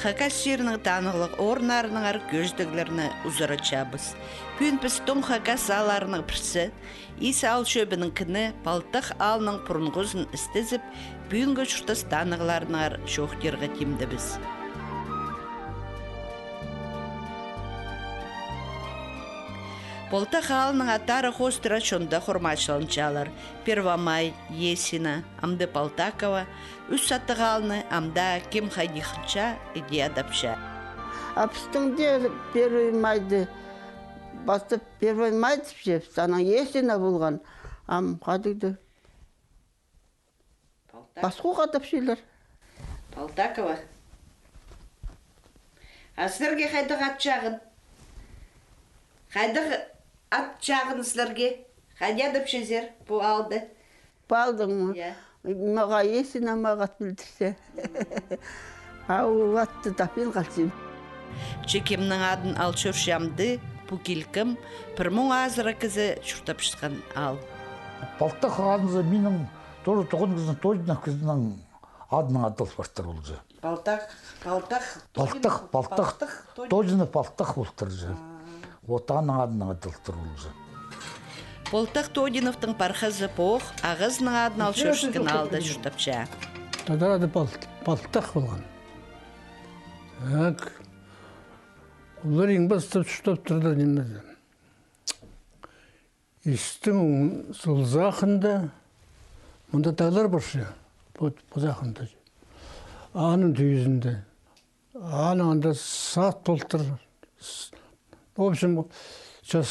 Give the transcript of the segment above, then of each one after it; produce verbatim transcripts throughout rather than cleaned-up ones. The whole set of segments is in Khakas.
Хакас чирінің танығлығ орыннарынаңар кӧзідіглерні узаратчабыс. Пӱӱн піс тоң хакас аалларының пірсі, Ис аал чӧбінің кіні Палтах аалның пурунғызын істезіп, пӱӱнгі чуртас танығларынаңар чоохтирға тимдебіс. Палтах аалның аттары хоостыра чонда хормачыланчалар: Первомай, Есина, амды Палтаково. Ӱс аттығ аалны амды кем хайди хынча, іди адапча. А пістің дее Первомайды, пастап Первомай тіпчебіс, анаң Есина полған, ам хайдағ-да Палтак. Пасха хатапчалар. Палтаково. А сірерге хайдағ ат чағын? Хайдағ ат чағын сірерге? Хайди адапчазар пу аалды? Палдың ма? Я. Мағаа Есина мағаа ат пілдірче. А ол атты таппин халчам. Че кемнің адын ал чӧрче амды, пу килкім, пір муң азыра кізі чуртапчатхан аал. Палтах аалзар минің тоже туған кізім, Тодинов кізінің адынаң адал партыр ол же. Палтах, Палтах, Палтах, Тодинов, Палтах, Палтах, Тодинов. Тодинов Палтах полтыр же. А. Вот аның адынаң адалтыр ол же. Палтах Тодиновтың пархазы пу ох, ағазының адын ал чӧрчеткен аалда чуртапча. Тадар ады Пал-, Палтах полған. Так. Олар иң пастап чуртап турды нимеде. Истің оң сол сағында, мында тағлар парча, вот, пу сағында. Аның тӱзінде. Аның анда сад полтыр. С-, в общем, час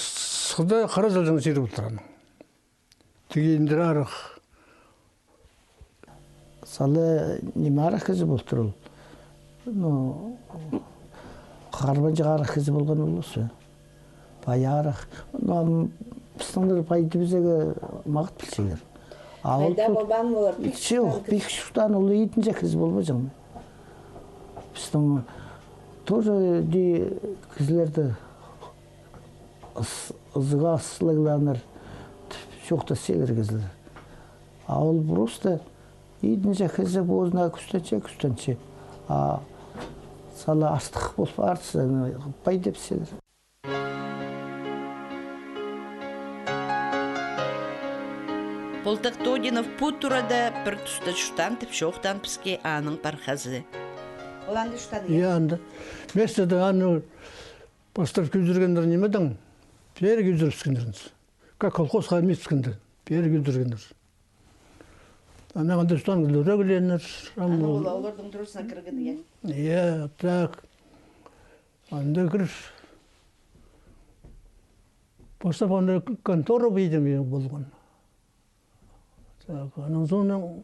сыхта хара салҷаң чир полтыр аның. Тігендір арах. Сала ниме арах кізі полтыр ол. Ну, харбанҷах арах кізі полған ол уза. Пай арах. Ну, ам пістіңнер пайды піске мағат пілчелер. А ол хайда тут полбаан олар, пик чох, чуртаан кізі. Пик чуртаан ол идінҷе кізі полбаҷаң. Пістің тоже дее кізілерді ыс-, ызыға ас лыглааннар, чоохтасчалар кізілер. А ол просто идінҷе кізі позына кӱстенче, кӱстенче. А сала артых пол парча, ну, пай тіпчелер. Палтах Тодинов пу турада пір туста чуртаан тіп чоохтаан піске аның пархазы. Ол анда чуртаан, я? Я, анда. Местеде аны пастап кӧдіргеннер нимедең, пеер кӧдірібіскеннер. Как колхозха миискенде, пеер кӧдіргеннер. Анаң анда чуртаан кізілер ӱрееленер. Ам анаң ол олардың туразына кірген, я? Я, так. Анда кіріп, пастап анда контора, по идее, полған. Так, анаң соонаң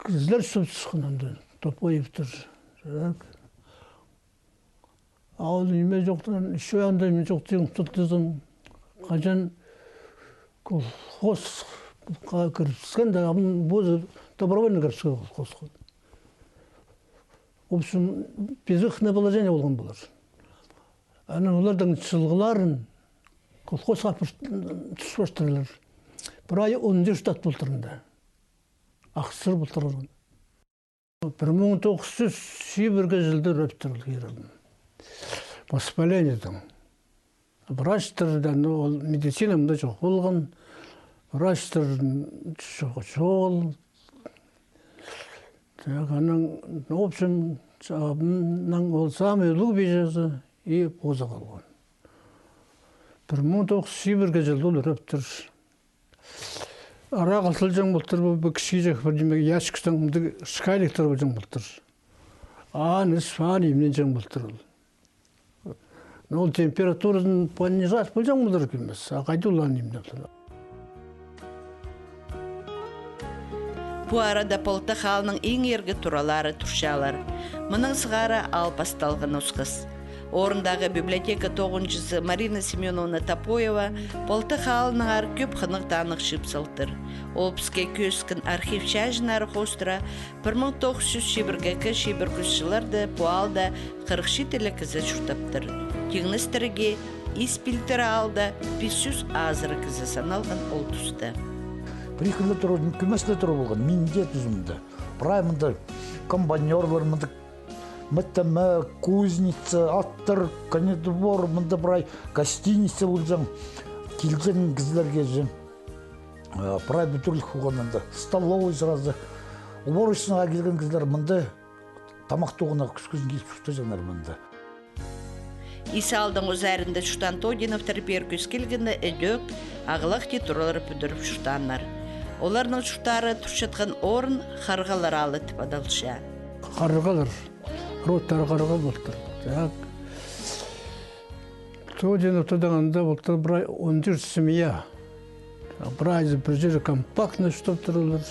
кізілер чуртап сыххан анда, Топоевтер. Так. А ол ниме чоохтаан, ещё анда ниме чоохтаан, тудызын, хаҷан колхозха кірібіскенде, ам позы добровольно кірібіскен колхозха. В общем, безвыходное положение полған полар. Анаң олардың чылғыларын колхозха пір-, тӱс партырлар. Прай он ӱс штат полтыр анда. Ахсыр полтыр. Пір муң тоғыс чӱс чибіргі чылда ӱрептір ол хиралны. Воспалениедең. Врачтар, да, ну, ол медицина мында чох полған. Врачтар чох, чоғыл. Так, анаң, ну, в общем, анаң ол самый улуғ пиҷезі и позы халған. Пір муң тоғыс чибіргі чылда ол ӱрептір. Арағ алтылҷаң полтыр, пу, пу кічіҷек пір ниме, ящиктең мындағ шкаликтер полҷаң полтыр. Аны ісіп, аны имненҷең полтыр ол. Но ол температуразын понижать полҷаң полар нимес, а хайди ол аны имнеп тура. Пу арада Палтах аалның иң иргі туралары турчалар. Мының сығара аал пасталған осхас. Орындағы библиотека тоғынҷызы Марина Семёновна Топоева Палтах аалынаңар кӧп хынығ танығ чыып салтыр. Ол піске кӧзіткен архив чаҷыннары хоостыра пір муң тоғыс чӱс чибіргі ікі, чибіргі ӱс чылларда пу аалда хырых читі ле кізі чуртаптыр. Тиңнестірерге, Ис пилтірі аалда пис чӱс азыра кізі саналған ол туста. Пір-ікі ле тура, кӧмес ле тура полған, мин дее тузымда. Прай мында комбайнёрлар, мында МТМ, кузница, аттар, конедвор, мында прай гостиница полҷаң. Килҷең кізілерге же, э, прай пӱдіріл хуғанында. Столовый сразу. Уборочныйға килген кізілер мында тамах тоғынарға кӱскізін киліп чуртаҷаңнар мында. Ис аалдың узарында чуртаан Тодиновтар пеер кӧс килгенде ідӧк, ағылах тее туралар пӱдіріп чуртааннар. Оларның чурттары турчатхан орын Харғалар аалы тіп адалча. Харғалар, родтары Харғал полтыр. Так. Тодиновтарның анда полтыр прай он тӧрт семья. Прайзы пір чирде компактно чуртап туралар.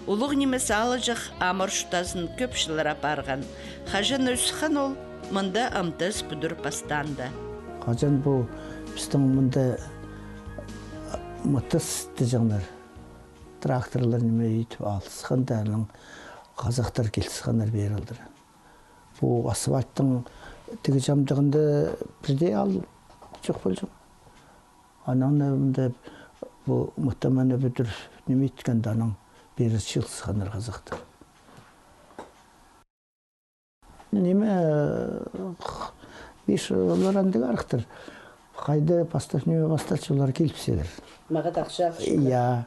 Улуғ нимес аалҷах амыр чуртазын кӧп чыллар апарған. Хаҷан ӧс сыххан ол, мында МТС пӱдір пастаанда. Хаҷан пу пістің мында МТС тіҷеңнер, тракторлар ниме ит ал сыхханда, анаң хазахтар кил сыхханнар пеер алдыра. Пу асфальттың тігі чамдығында пірдее аал чох полҷаң. Анаң на мында пу МТМ-не пӱдір ниме иткенде, анаң пеер чыл сыхханнар хазахтар. Ниме, х-, пиш олар андағ арахтар. Хайда пастап, ниме пастапча, олар киліп сигер. Мағат ахча. Я.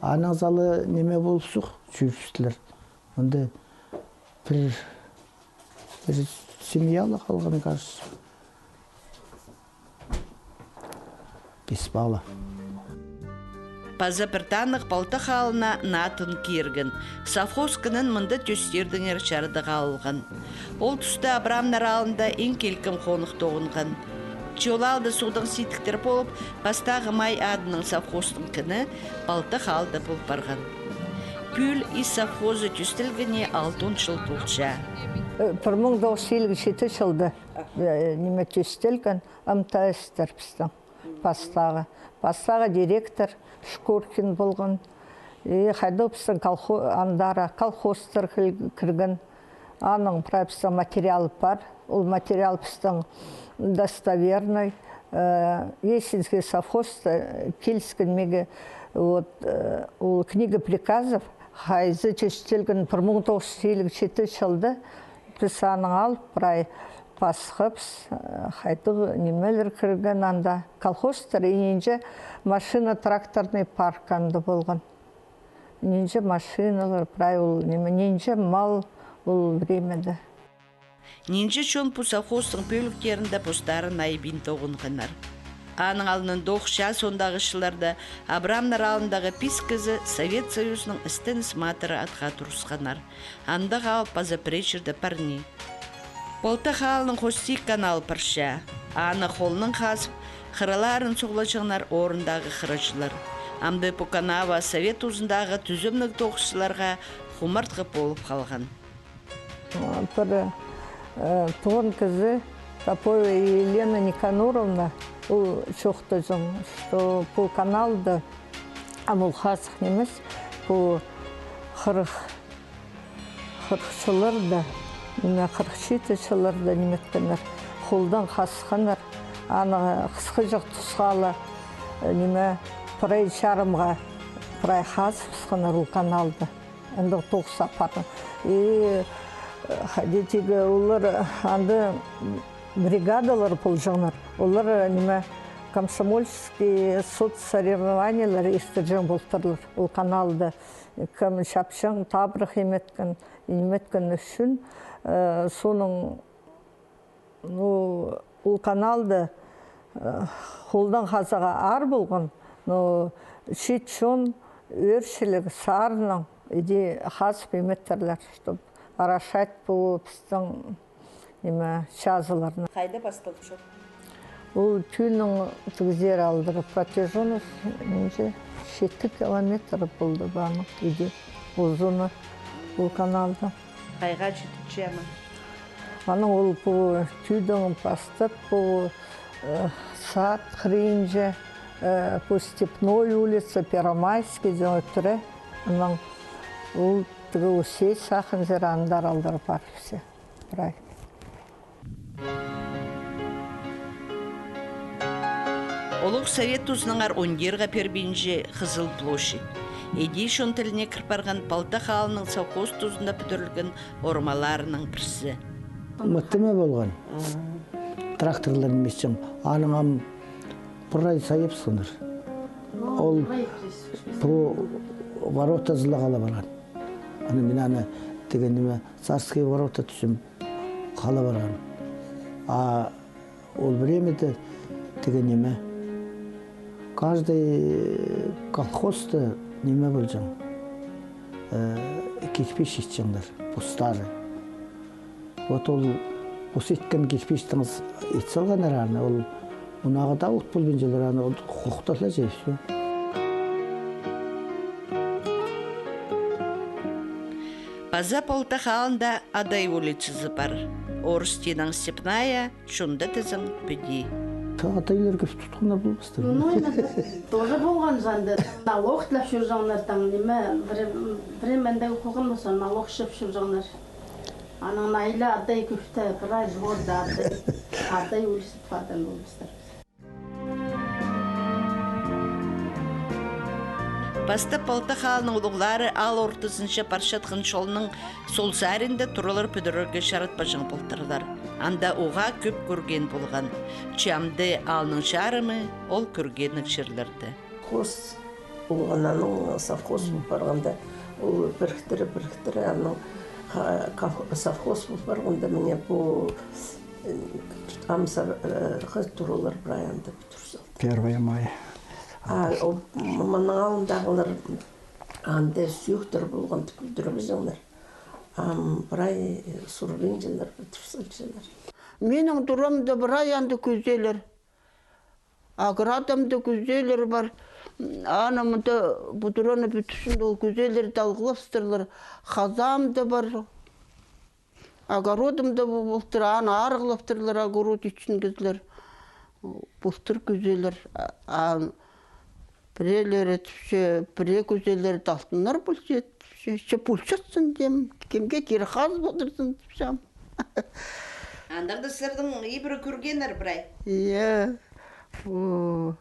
Анаң сала ниме полып суғ, чӧрістілер. Анда пір, пір семья ла халған, кажется. Пис пала. Паза пір танығ Палтах аалына наа тың кирген. Совхоз кінін мында тӧстирдеңер чарадығ алылған. Ол туста Абрамнар аалында иң килкім хонығ тоғынған. Че ол аалда суғдаң сидіктер полып, пастағы Май адынаң совхозтың кіні Палтах аалда пол парған. Пӱӱл Ис совхозы тӧстелгеніне алтон чыл толча. Э, пір муң тоғыс чӱс илиг читі чылда, э, ниме, тӧстелген МТС-тер пістің. Пастағы, пастағы директор Шкуркин полған. И хайдағ пістің колхо-, андара колхозтар кіл-, кірген. Аның прай пістің материал пар. Ол материал пістің достоверный. Э, Есинский совхоз, э, киліскен меге, вот, э, ол книга приказов, хайзы тӧстелген пір муң тоғыс чӱс илиг читі чылда, піс аның алып, прай пасхабыс, э, хайдағ нимелер кірген анда. Колхозтар, и нинҷе машина, тракторный парк анда полған. Нинҷе машиналар, прай ол ниме, нинҷе мал ол времяда. Нинҷе чон пу совхозтың пӧліктерінде постарын айабин тоғынғаннар. Аның алнындох чаа соондағы чылларда Абрамнар аалындағы пис кізі Совет Союзының істеністері атха турысханнар. Андағ аал паза пірее чирде пар ни. Палтах аалның хости канал парча. Аны холнаң хазып, хыраларын суғлаҷаңнар орындағы хырачылар. Амды пу канава Совет тузындағы тӱзімніг тоғысчыларға хумартхы полып халған. Пір, э, туған кізі Попова Елена Никаноровна, ол чоохтаҷаң, что пу каналды, а, ол хазых нимес, пу хырых, хырыхчыларда, ниме, хырых читі чылларда ниме иткеннер, холдаң хазғаннар, аны хысхаҷах тусха ла, э, ниме, прай чарымға прай хазып сыхханнар ол каналды. Андағ тоғыс апарған. И, э, хайди тигі олар, э, анда бригадалар полҷаңнар. Олар, э, ниме, комсомольский соцсоревнованиелер иртірҷең полтырлар. Ол каналды кем чапчаң, табырах ниме иткен, ниме иткен ӱчӱн, э, соның Ну, ол каналды, э, холдаң хазарға аар полған, но чиит чон ӧӧрчіліг сарнаң иди хазып ниме иттірлер, чтоб орошать пу пістің, ниме, чазыларны. Хайда пасталча? Ол тӱӱннең тігізер алдыра протяженность, нинҷе, читі километр полды ба аның, иди узуны ол каналды. Хайға читче ама? Анаң ол пу тӱӱдең пастап, пу, э, сад хыринҷа, э, пу Степной улица, Первомайский дее ӧтіре. Анаң ол тігі Усей сағынзар андар алдыра парыбысча. Прай. Олох Совет тузынаңар ундирға пирбинче Хызыл площадь. Иди чон тіліне кір парған Палтах аалының совхоз тузында пӱдірілген орамаларының пірсі. Мыттыма полған. Тракторлар нимес чоң. Аның ам прай сайыбысханнар. Ол пу воротазы ла хала парған. Аны мин аны тігі ниме царские ворота тӱзім хала парған. А ол времяда тігі ниме. Каждый колхозта ниме полҷаң. Э, кирпич итчеңнер, постары. Вот ол пос иткен кирпичтең ит салғаннар аны, ол мынағы даа от полбинчалар аны, ол хохталла чай, всё. Паза Палтах аалында Адай улицазы пар. Орыс тиинең Степная, чонда тізең піди. Та Адайлар кӧп тутханнар полбастар. Ну, ана, тоже полған чонда. Налог тілеп чӧрҷеңнер, там, ниме, пірее, пірее мында хулған полза, налог чіп чӧрҷеңнер. Анаң айла Адай кӧп тее, прай чорда Адай. Адай улица парған полбастар. Пастап Палтах аалның улуғлары аал ортызынҷа парчатхан чолның сол саринда туралар пӱдірерге чаратпаҷаң полтырлар. Анда уғаа кӧп кӱрген полған. Че амды аалның чарымы ол кӱргенніг чирлерде. Хос полған аның совхоз пол парғанда, ол піріктіре, піріктіре, аның ха-, ков-, совхоз пол парғанда, міне, пу, э, ам сар-, э, хы-, туралар прай анда пӱдір салды. Первое мая. А, о, м-, мының алнындағылар анда сӧӧктер полған тіп пӱдірбеҷеңнер. Ам прай сурбинчалар, пӱдір салчалар. Минің турамда прай анда кӧзелер. Оградамда кӧзелер пар. Аны мында пу тураны пӱдірчең ол кӧзелерні алғлапсырлар. Хазаамда пар. Огородымда пу-, полтыр, аны арығлаптырлар, огород ӱчӱн кізілер. Полтыр кӧзелер. А, а пірелері тіпче, пірее кӧзелерні алтыннар полча, тіпче, че полчатсын тем, кемге кирек хазып одырзын тіпчем. Андағ даа сірернің ибіре кӧргеннер прай. Иә. О.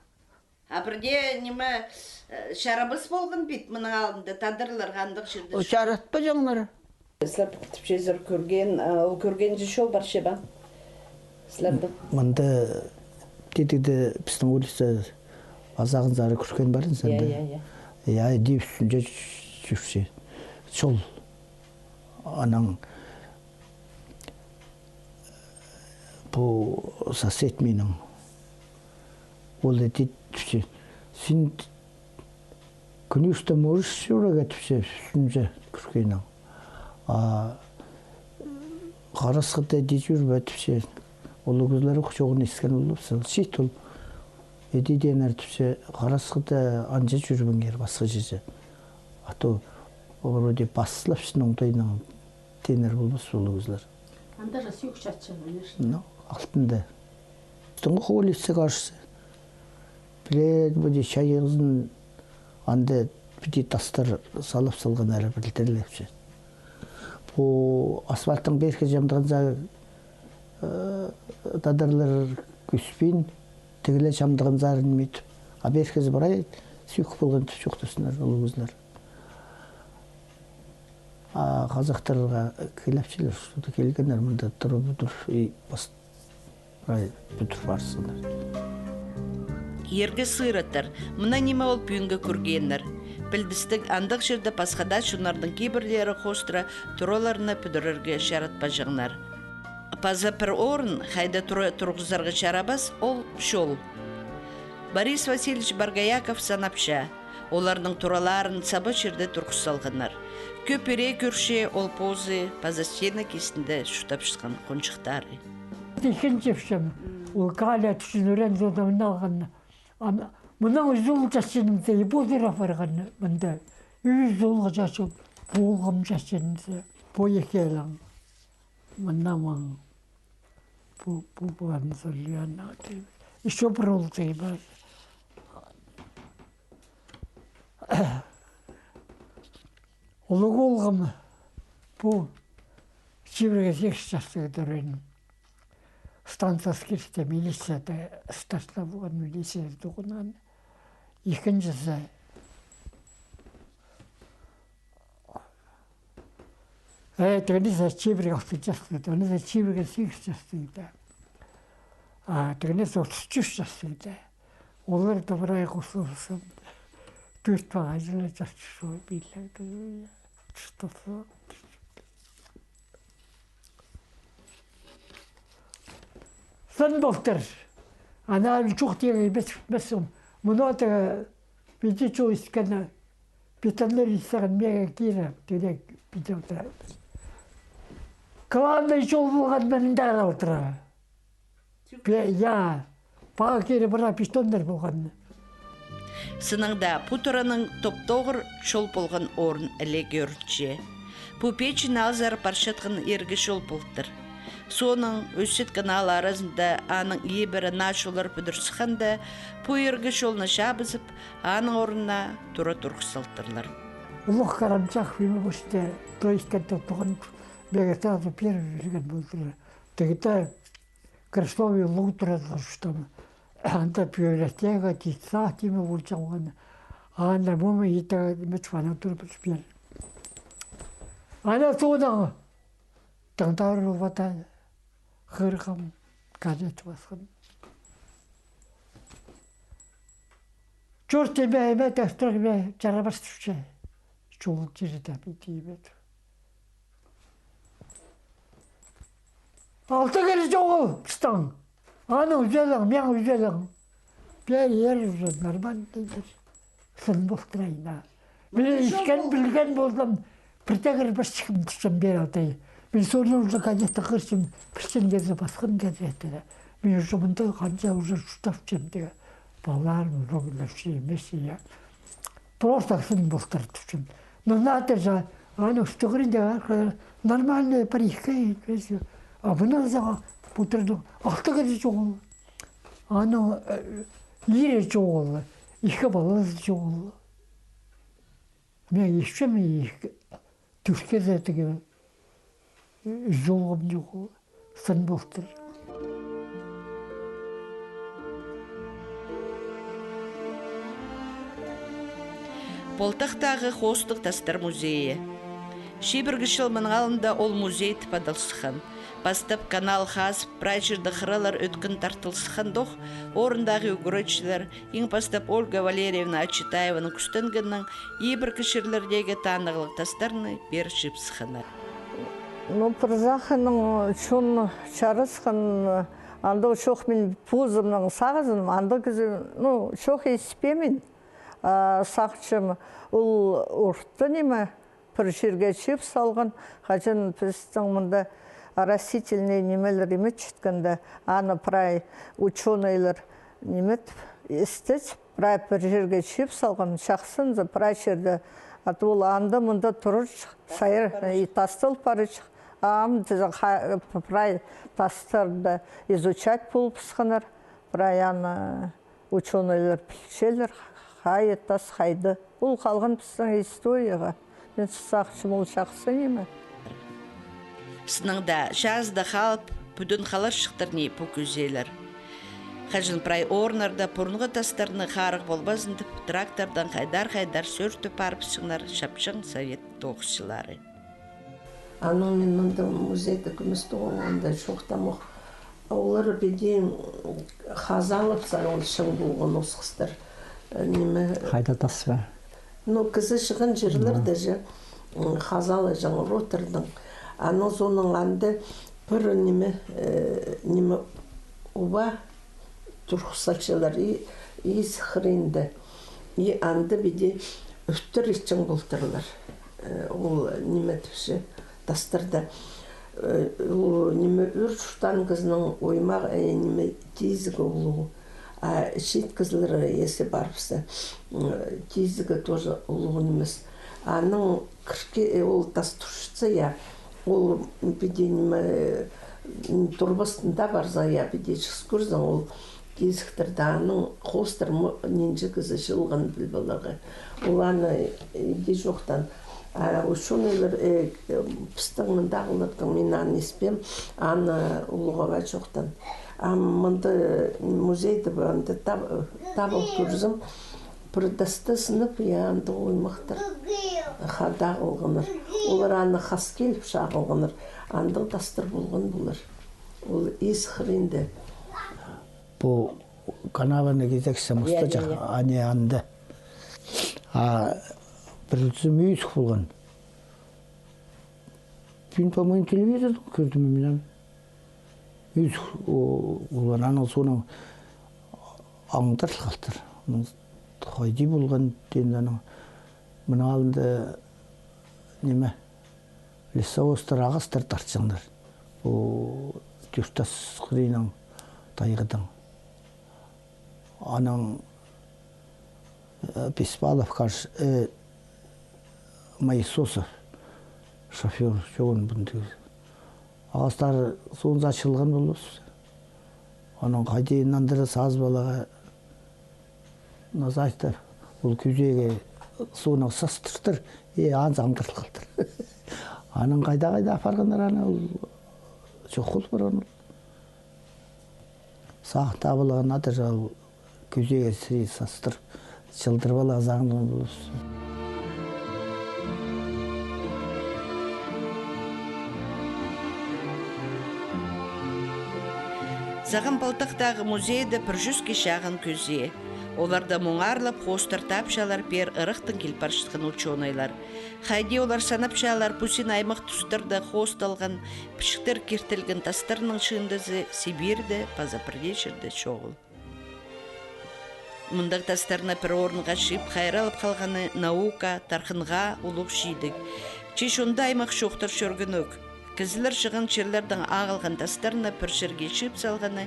А пірдее ниме, э, чарабас полған пит, мының алнында тадарларға андағ чирде. О, чаратпаҷаңнар. Сірер тіпчезер кӧрген, а, ол кӧргенҷе чол парча ба? Сірернің. Мында тидігде пістің улица азағынзар кӧрген парзың сен. Иә, иә, иә. Иә, иди ӱстӱнҷе чӧрче. Чол. Анаң пу сосед минің. Ол иди тіпче. Син, конечно, можешь чӧрерге, тіпче, ӱстӱнҷе кӧргеннең. А харасхыда иди чӧрбе, тіпче. Ол кізілер ох чоғын искен полып сал. Чит ол. Иди тееннер, тіпче, харасхыда анҷа чӧрбеңер, пасха чирҷе. А то вроде паслапчаң оңдайнаң тееннер полбас ол кізілер. Анда же сӧӧк чатча, конечно. Ну, алтында. Пістің улица, кажется. Піле, пу чайғызын анда піди тастар салып салғаннар, пілдірлепче. Пу асфальттың пеерге чамдағанзар, э, тадарлар кӧспин, тігіле чамдағанзар ниме итіп. А пеерге прай сӧӧк полған тіп чоохтапчалар ол кізілер. А хазахтарға килепчелер, что-то килгеннер, мында турып, турып, и пос-, прай пӱдір парыбысханнар. Иргі сыыраттар, мына ниме ол пӱӱнгі кӧргеннер. Пілдістіг, андағ чирде пасха даа чоннарның кибірлері хоостыра тураларны пӱдірерге чаратпаҷаңнар. Паза пір орын, хайда тура турғызарға чарабас, ол чол. Борис Васильевич Боргояков санапча, оларның тураларын саба чирде турғыс салғаннар. Кӧп ире кӧрче ол позы паза стена кистінде чуртапчатхан хонҷыхтары. Тихенчевчем, ол Галя тӱзін ӱрен содамын алған. Ам-, мынаң ӱзӱл чачынымза, и позыра парған мында. Ӱзӱл чачып, полғым чачынымза, пойы хелең. Мына маң. Пу, пу, пу, аны сылиан, а, ти-, ещё пір ултый пар. Улуғ полғым, пу, чибіргі сигіс частығ турин. Станция Скирте милицияда старшина полған, милицияда тоғынған. Ікінҷізі, Э, тігінізі чибірге алты частығ, тігінізі чибірге сигіс частығ, да. А тігінізі отыс ӱс частығ, да. Олар да прай хосылзын. Тӧрт паға чылы частығ, шо піллерге. Что-то. Сын полтыр. Ана чох тигі бес, бес. Мына тігі піди чол искені, бетоннар исеген меге кире, тігі піди олтыра. Главный чол полған мында олтыра. Пе-, я, паға кире пара бетоннар полған. Сыннаң даа, пу тураның топ-тоғыр чол полған орын іле кӧрінче. Пу печін алзар парчатхан иргі чол полтыр. Соонаң ӧсчеткен аал аразында аның ибіре наа чоллар пӱдір сыхханда, пу иргі чолны чабызып, аның орнына тура турғыс салтырлар. Улуғ Карамчах, Вимовичте, то есть, туған, меге сразу первый пирген полтыр. Тігіде крестовый улуғ турадыр, что анда библиотека, детсад тиме полча оған. Анда мама итеге мет вана турып пір. Ана соонаң таңдар улбата хырғам газет пасхан. Чурт име, име тастырме чарабас тіпче. Чул чирде бит име. Алты кире чоғыл пістің. Аны ӱзелең, мең ӱзелең. Пеер уже нормальный. Сын полтыр айна. Мин іскен, пілген ползам, пірдеең пасчам тіпчем пеер алты. Мин соны уже газетті хығырчам, пілчем газет, пасхан газетті. Мин уже мында ханҷа уже чуртапчам тігі. Палаларым уже ӱгренче, нимес, я. Просто сын полтыр тіпчем. Ну, надо же, аны ӱстӱгірінде арғы нормальный парикка, а мына сағаа полтырның алты кире чоғыл. Аны, э, ире чоғыл, ікі палазы чоғыл. Мин исчем, ікі, тӱркеде тігі, э, чоғым чоғыл. Сын полтыр. Полтахтағы хоостығ тастар музейі. Чибіргі чыл мының алнында ол музей тіп адал сыххан. Пастап канал хазып, прай чирде хыралар ӧткін тартыл сыххандох, орындағы ӱгретчілер, иң пастап Ольга Валерьевна Ачитаеваның кӱстенгенінең, ибіркі чирлердегі танығлығ тастарны пеер чыып сыхханнар. Ну, пір сағынаң чон чарысхан, андағ чох, мин позымның сағызым, андағ кізі, ну, чох, испеем мин. А, сағынчам, ол орта ниме, пір чирге чыып салған, хаҷан пістің мында растительный нимелер ниме читкенде, аны прай учёныйлар ниме тіп, істетіп, прай пір чирге чыып салған, чахсы ниме, прай чирде. А то ол анда-мында турарҷых, сайыр, и тастал парарҷых. А ам тізе ха-, прай тастарны изучать полып сыхханнар, прай аны учёныйлар пілчелер, хайы тас хайда. Ол халған пістің историяға. Мин сағынчам, ол чахсы ниме. Сыннаң даа, чазыда халып, пӱдін халарҷыхтар ни пу кӧзеелер. Хаҷан прай орыннарда пурунғы тастарны харығ полбазын тіп, трактордаң хайдар-хайдар сӧртіп парыбысчаңнар чапчаң совет тоғысчылары. Анаң мин мында музейде кӧмес тоғынғанда чоохтамох. Олар піди хазалап сарылчаң полған осхастар. Э, ниме? Хайда тас па? Ну, кізі чыған чирлерде же, м, хазалаҷаң ротордаң. Анаң соонаң анда пір ниме, э, ниме уба турғыс салчалар и, и сыххырында. И анда піди ӱттер итчең полтырлар. Э, ол ниме тіпче, тастарда. Э, ол ниме ӱр чуртаан кізінің оймағы, э, ниме, тизігі улуғ. А чиит кізілер, если парыбысса, м, тизігі тоже улуғ нимес. Анаң кірке, э, ол тас турчатса, я, ол піди ниме, э, турбастында парза, я, піди чыс кӧрзең, ол тизіктерде аның хоостар м-, нинҷе кізі чыылған піл поларға. Ол аны, э, иди чоохтаан. А учёныйлар, э, э, пістің мындағыларның, мин аны испеем, аны улуғ ава чоохтаан. А мында музейде анда таб-, табыл кӧрзем, пір таста сынап, я, анда оймахтар. Хада алғаннар. Олар аны хас киліп шағылғаннар. Андағ тастар полған полар. Ол ис хыринда. Пу канаваны кизексе, я, мустачах, я, я. Ани анда. А пір ӱзім ӧзік полған. Пӱӱн, по-моему, телевизорда кӧрдім мин аны. Ӧзік, о, полған, анаң соонаң аңдарыл халтыр. Хайди полған теен анаң. Мының алнында, ниме, лесовозтар, ағастар тартчаңнар. О, тӧрт тас хыриннаң тайғадаң. Анаң, э, Беспалов, каш-, э, Моисосов, шофёр, чоғын пындағ. Ағастар соонзы ачылған полбас. Анаң хайди нандыра сазып аларға, Назайтов, ол кӱзееге соонаң састыртыр, и анзы аңдарыл халтыр. Анаң хайда-хайда апарғаннар аны, ол чох пол парған ол. Сағын табылған адыр ол кӱзееге сірер састыр, чылдырып аларға сағынған полбас. Сағам Палтахтағы музейде пір чӱске чағын кӱзе. Оларда муңарлап хоостар тапчалар пеер ырахтаң киліп парчатхан учёныйлар. Хайди олар санапчалар, пу син аймах тустарда хоосталған, пічіктер киртілген тастарның чыындызы Сибирьде паза пірдее чирде чоғыл. Мындағ тастарны пір орынға чыып хайраллап халғаны наука тархынға улуғ чидіг. Че чонда аймах чоохтар чӧргенӧк. Кізілер чыған чирлердең ағылған тастарны пір чирге чыып салғаны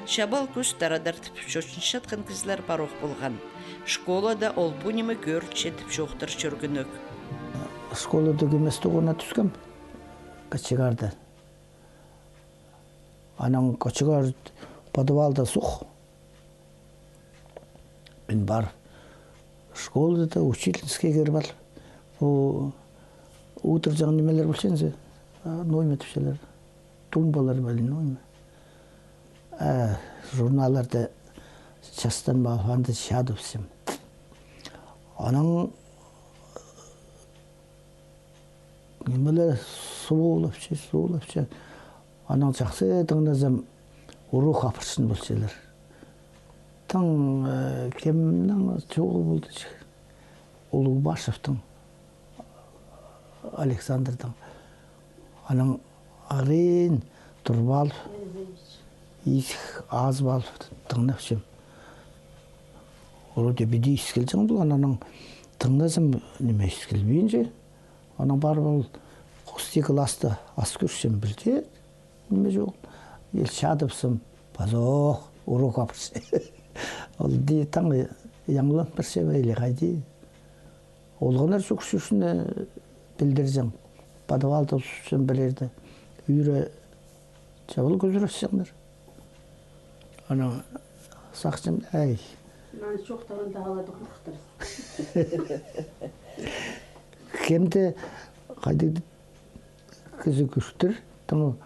чабал кӱс тарадыр тіп чочынчатхан кізілер парох полған. Школада ол пу ниме кӧрінче тіп чоохтар чӧргенӧк. Школада кӧмес тоғына тӱскем, кочегарда. Анаң кочегар подвалда сух. Мин парып, школада учительскийге кіріп ал. Пу удурҷаң нимелер полча зе, а, ноо ниме тіпчелер. Тумбалар ба, ноо ниме. А, журналларны частан ба, анда чадыбысчам. Анаң нимелер суғлапча, суғлапча. Анаң чахсы тыңназам, урок апарчаң полчалар. Тың, э, кемнің чоғы полды чых. Улугбашевтің, Александрдың. Анаң арин турып алып, ис азып алып тыңнапчам. Вроде піди искілҷең полған, анаң тыңназам, ниме искілбинче. Анаң парып ол хости класста ас кӧрчем, пірдее ниме чоғыл. Ел чадыбысчам, пазох, урок апарча. Ол дее таң яңылан парча ба, или хайди. Олғаннар сӱгӱрче, пілдірҷең. Подвалда сӱрчем пірееде. Ӱре чабал кӱзіресчеңнер. Аны сағынчам, ай. Мынаны чоохтағанда алады хурыхтар. Кемде хайди кізі кӱстір, тың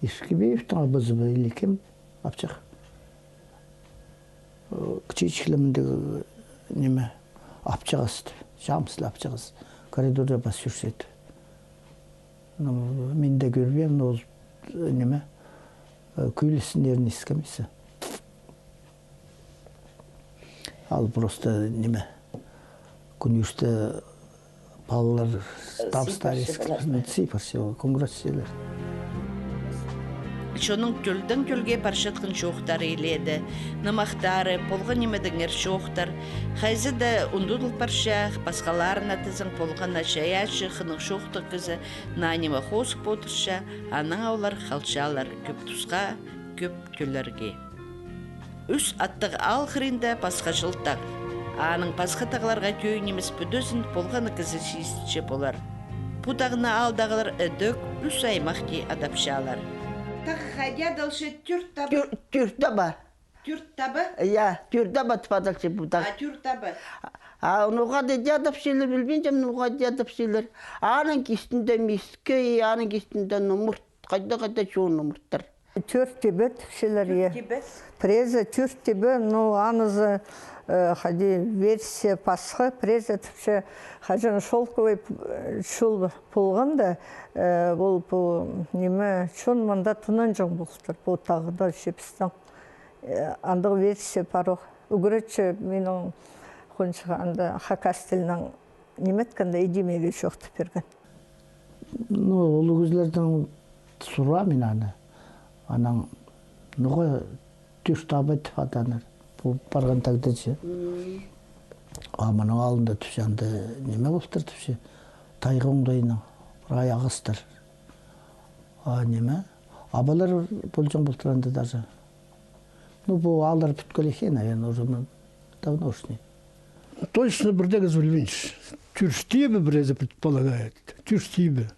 Ишкебеевтің абазы ба или кем, апчах. Э, кічіҷек ле мындағ, э, ниме, апчағас, чамыс ла апчағас. Коридорда пас чӧрче. Ну, мин дее кӧрбеем, но ол, э, ниме, э, кӧлесіннерін искем зе. Ал просто ниме, кӱнӧрте палалар табыстар искіп, сый парча, кӧңгіретчелер. Чонның тӧлдең тӧлге парчатхан чоохтары илееде, нымахтары, полған нимедеңер чоохтар. Хайзы даа ундудыл парча, пасхаларына тізең полған на чайаачы, хынығ чоохтығ кізі наа ниме хозып одырча, анаң олар халчалар кӧп тусха, кӧп тӧллерге. Ӱс аттығ аал хыринда пасха чыл тағ. Аның пасха тағларға тӧӧй нимес пӱдезін полған на кізі чиисче полар. Пу тағны аалдағылар ідӧк ӱс аймах тее адапчалар. Тағ хайди адалча, Тӧрт Таба? Тӧр-, Тӧрт Таба. Тӧрт Таба? Я, Тӧрт Таба тіп адалча пу тағ. А, Тӧрт Таба. А ноға даа адапчалар, пілбинчем, ноға даа адапчалар. Аның кистінде миске, аның кистінде нымырт, хайда-хайда чоон нымырттар. Тӧрт тибе тіпчелер, е. Тибе? Пірезі тӧрт тибе, ну, анызы, э, хайди версия пасха, пірезі тіпче, хаҷан шёлковый, э, чол полғанда, э, ол пу, ниме, чон мында тынанҷаң полтыр, пу тағда чепістең. Э, андағ версия пар ох. Ӱгретчі минің хончыға анда хакас тілінең ниме иткенде, иди меге чоохтап пирген. Ну, улуғ кізілердең сурғам мин аны. Анаң, ноға тӧрт аба тіп аданар. Пу парған тағда чи. А мының алнында тіпче, анда ниме полтыр тіпче. Тайға оңдайынаң прай ағастар. А ниме? Абалар полҷаң полтыр анда даже. Ну, пу ааллар пӱткелек, наверное, уже м-, давношний. Точно пірдеезі пілбинчем. Тӧрт тибе пірезі предполагает. Тӧрт тибе.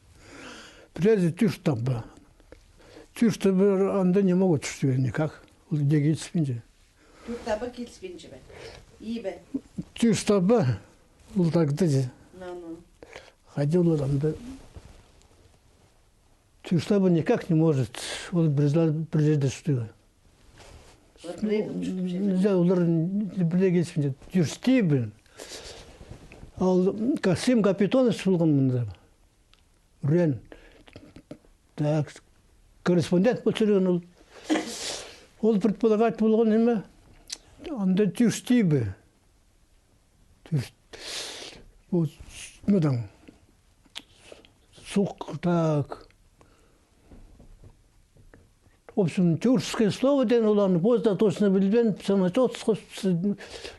Пірезі тӧрт аба. Тӧрт аба анда не могут, что ли, никак. Ол иди киліспинче. Тӧрт аба киліспинче бе? Ибе. Тӧрт аба ол тағда чи. Ну, ну. Хайди олар анда. Тӧрт аба никак не может. Ол пір зла-, пір чирде, что ли. Олар пірдее киліспинче. Нельзя, олар пірдее киліспинче. Тӧрт тибе. Ол Касым Капитонович полған мында. Ӱрен. Так, корреспондент полып чӧрген ол. Ол предполагать полған ниме? Анда тӧрт тибе. Тӧрт. Вот, ну там. Сух, так. В общем, тюркское слово теен, оларны позы даа точно пілбеем, сама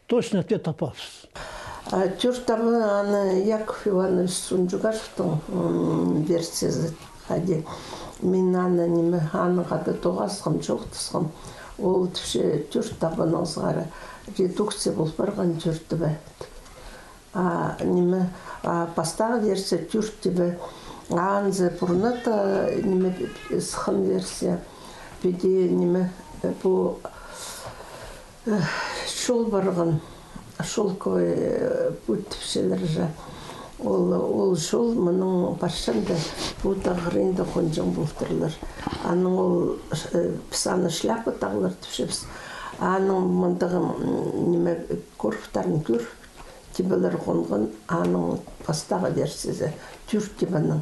точно ответ таппаабыс. А тӧрт аба, аны Яков Иванович Сунчугашевтің, м, версиязы. Хайди, мин аны ниме, аның хада тоғасхам, чоохтасхам, ол тіпче тӧрт абаның сығара редукция пол парған тӧрт тибе. А, ниме, а, пастағы версия тӧрт тибе, анзы пурнада, ниме, сыххан версия. Піди, ниме, пу, э, чол парған, шёлковый, э, путь тіпчелер же. Ол, ол чол мының парчаң даа пу тағ хыринда хонҷаң полтырлар. Анаң ол, э, піс аны Шляпа тағлар тіпчебіс. Аның мындағ, м, ниме, коробтарын кӧр, тибелер хонған, аның пастағы версиязы тӧрт тибенің,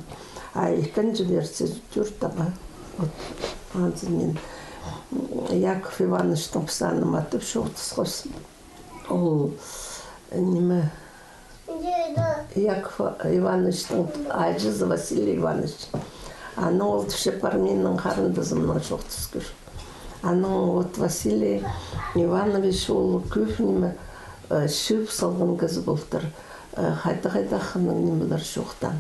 а ікінҷі версиязы тӧрт аба. Вот, анзы мин, м, Яков Ивановичтің піс аны матап чоохтасхабыс. Ол, ниме, Яков Ивановичтің аҷазы Василий Иванович. Анаң ол тіпче пар минің харындазымнаң чоохтас кӧр. Анаң вот Василий Иванович ол кӧп ниме, э, чыып салған кізі полтыр. Э, хайда-хайда хынығ нимелер чоохтаан.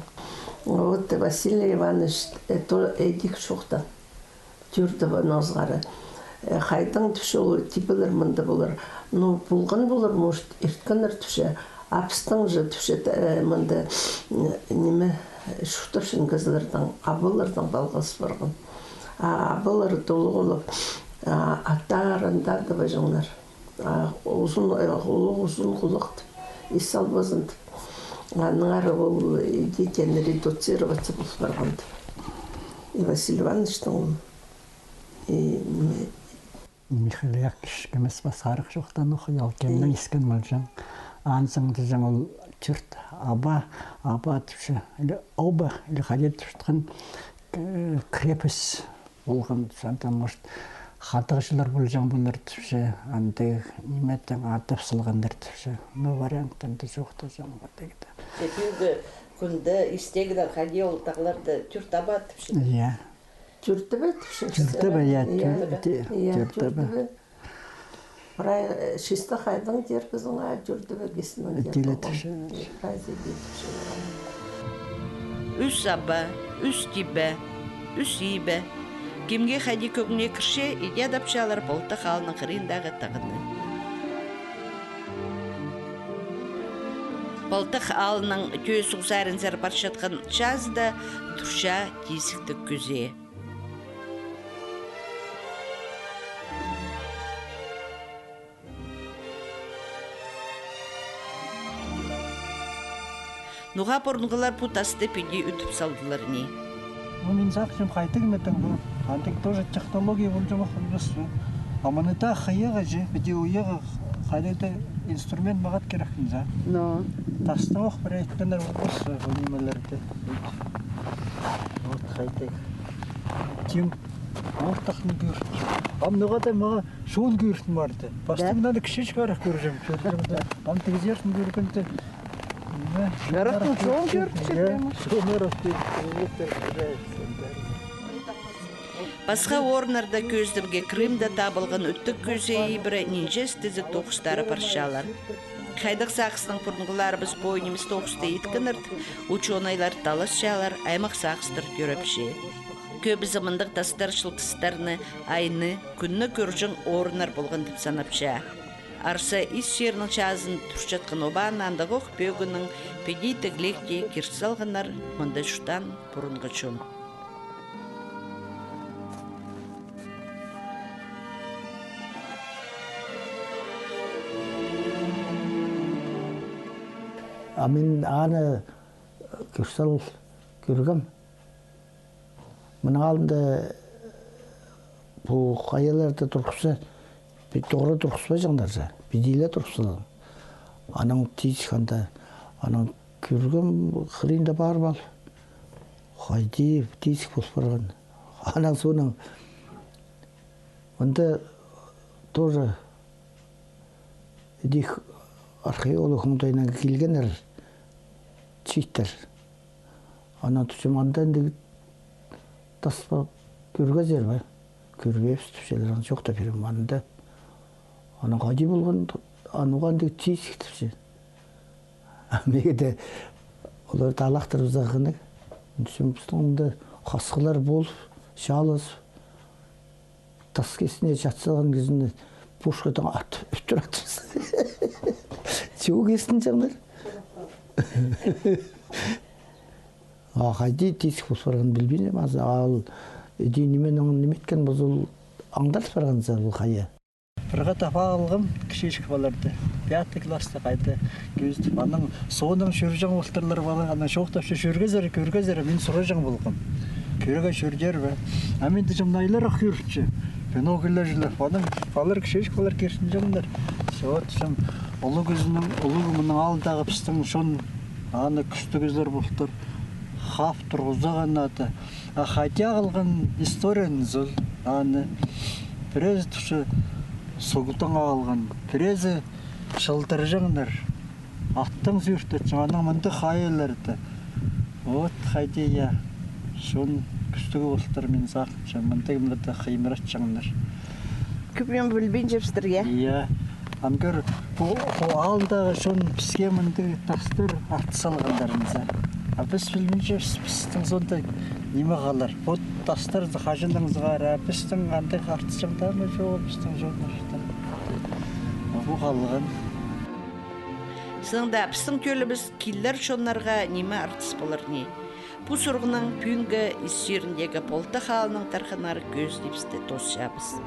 Вот Василий Иванович, э, то идӧк чоохтаан. Тӧрт абаның сығара. Э, хайдаң тіпче ол тибелер мында полар. Ну, полған полар, может, ирткеннер тіпче. А пістің же тіпче, э, мында, м, ниме, чуртапчаң кізілернең, абаларнаң палғалыс парған. А абалар толығ олар, а, аттар анда да бажыңнар. А, узун, э, улуғ узун хулах тіп, ис салбазын тіп. Аннаңар ол иди теен редуцироваться пол парған тіп. И Василий Ивановичтің ол, и, ниме, Михаил Яковлевич кемес пасхарах чоохтаан ох, ол кемнең искен полҷаң. Анзы тіҷең ол тӧрт аба, аба тіпче, или оба, или хайди тіп чатхан, э, крепость полған, анда, может, хадағҷылар полҷаң полар тіпче, анда ниме теен адап салғаннар тіпче. Ну, вариант анда чоохтаҷаң, вот так да. Тепилгі кӱнде истегілер хайди ол тағларны тӧрт аба тіпче. Иә. Тӧрт тибе тіпче. Тӧрт тибе, иә, тӧрт тибе. Прай, э, чисто хайдаң тирбізің, а тӧрт тибе кізінің тирбізі. Прай сиди тіпче. Ӱс аба, ӱс тибе, ӱс ибе. Кемге хайди кӧңніне кірче, иди адапчалар Полтах аалның хыриндағы тағны. Полтах аалның тӧӧ суғ саринзар парчатхан чазыда турча тизіктіг кӱзее. Ноға пурунғылар пу тасты піди ӱтіп салдылар ни? Ну, мин сағынчам, хайдағ ниме теен пу Андағ тоже технология полҷаң ох полбас па. А мыны даа хыйарға чи, піди уйарға, хайди-да инструмент мағат кирек ниме. Но. Тастаң ох пір иткеннер полбас па, ол нимелерні. Вот хайдағ. Тим, ортахны кӧр. Ам ноға-да мағаа чон кӧрін парды. Пастың наны кічіҷек арах кӧрҷем, кӧрҷем де. Ам тігізерін кӧргенде. Арахтың чон кӧрінче прямо. Чон арах кӧрінче. Пасха орыннарда кӧзідімге Крымда табылған ӱттіг кӧзей ибіре нинҷе істезіг тоғыстары парчалар. Хайдағ сағыстаң пурунғыларыбыс пу нимес тоғысты иткеннер тіп, учёнайлар таласчалар, аймах сағыстар тӧрепче. Кӧбізі мындағ тастар чылтыстарны айны, кӱнні кӧрҷең орыннар полған тіп санапча. Арса Ис чирінің чазын турчатхан обаны андағ ох пӧгіннең піди тіглектей кир салғаннар мында чуртаан пурунғы чон. А мин аны кӧр сал кӧргем. Мының алнында пу хайаларны турғысча, пу тоғыра турғыспаҷаңнар за, піди ле турғысчалар. Анаң тизік анда, анаң кӧргем хыринда парып ал. Хайди тизік пол парған. Анаң соонаң мында тоже идӧк археолог оңдайынаң килгеннер, чииттер. Анаң тіпчем, анда андағ тас па, кӧргезер бе? Кӧрбеебіс тіпчелер, аны чоохтап пирем анда. Анаң хайди полған, анаң андағ тизік тіпче. А меге дее олар талахтырыбызарға хынығ. Тіпчем, пістің мында хасхылар полып, чаалас тас кистіне чат салған кізіні пушкадаң атып ӧлтір аттыбыс. Чоох истінҷеңнер. А хайди тизік пол парған, пілбинчем, азы ал іди нименең ниме иткен полза, ол аңдарыс парған за ол хая. Пір хатап ағылғам кічіҷек палаларды. Пятый класста хайда кӧзідіп. Анаң соонаң чӧрҷең полтырлар пала. Анаң чоохтапча, чӧргезер, кӧргезер, мин сураҷаң полғам. Кӧрерге чӧрер бе? А мин тіҷем, найлар ох кӧрінче. Бинокльлер чіли. Анаң палалар, кічіҷек палалар киртінҷеңнер. Всё, тіҷем, улуғ кізінің, улуғ мының алнындағы пістің чон, аны кӱстіг кізілер полтыр. Хап турғызарға надо. А хайди ағылған историяны сол, аны пірезі тіпче суғдаң ағылған, пірезі чылдырҷаңнар, аттаң сӱртетчең, анаң мындағ хайаларны. Вот хайди, я, чон кӱстіг полтыр, мин сағынчам, мындағ, мындағ хыймыратчаңнар. Кӧп ниме пілбинчебістір, я? Я. Ам кӧр, пу, пу алнындағы чон піске мындағ тастар артыс салғаннар ниме. А піс пілбинчебіс, пістің соонда ниме халар. Пу тастар хаҷаннаң сығара, а пістің андағ артысчаң даа ма чоғыл, пістің чоннарда. А пу халған. Сынында пістің тӧлібіс килер чоннарға ниме артыс полар ни? Пу сурығнаң пӱӱнгі Ис чиріндегі Полтах аалының тархыннары кӧзідібісті тоосчабыс.